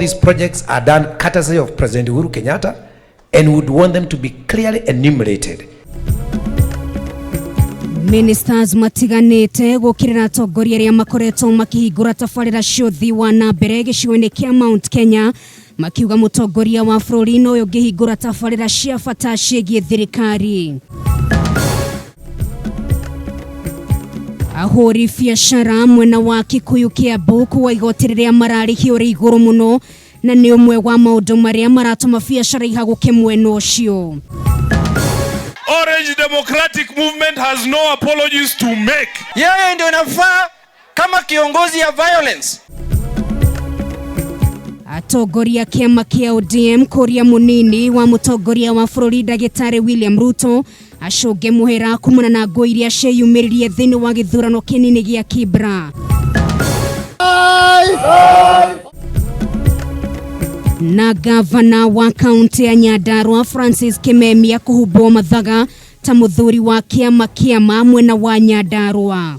these projects are done courtesy of President Uhuru Kenyatta and would want them to be clearly enumerated. Ministers matiganĩte gũkĩrĩra atongoria arĩa makoretwo makĩhingũra tabarĩra cia ũthii wa na mbere gĩcigo-inĩ kĩa Mount Kenya makiuga mũtongoria wa bũrũri nowe ũngĩhingũra tabarĩra cia bata ciĩgiĩ thirikari. Ahũri biacara mwena wa Kikuyu Kiambu kuwa igoti rĩrĩa mararĩhio rĩ igũrũ mũno na nĩ ũmwe wa maũndũ marĩa maratũma biacara ihagũke mwena ũcio. Orange Democratic Movement has no apologies to make. Yeye ndio inafaa kama kiongozi ya violence. Atongoria kĩama kĩa ODM kũria mũnini wa mũtongoria wa bũrũri ndagĩtarĩ William Ruto acũnge mũhera kumana na ngũĩ iria cieyumĩririe thĩinĩ wa gĩthurano kĩnini gĩa Kibra. Na gavana wa kaunti ya Nyandarua Francis Kimemia kũhumbwo mathaga ta mũthuri wa kĩama kĩama mwena wa Nyandarua.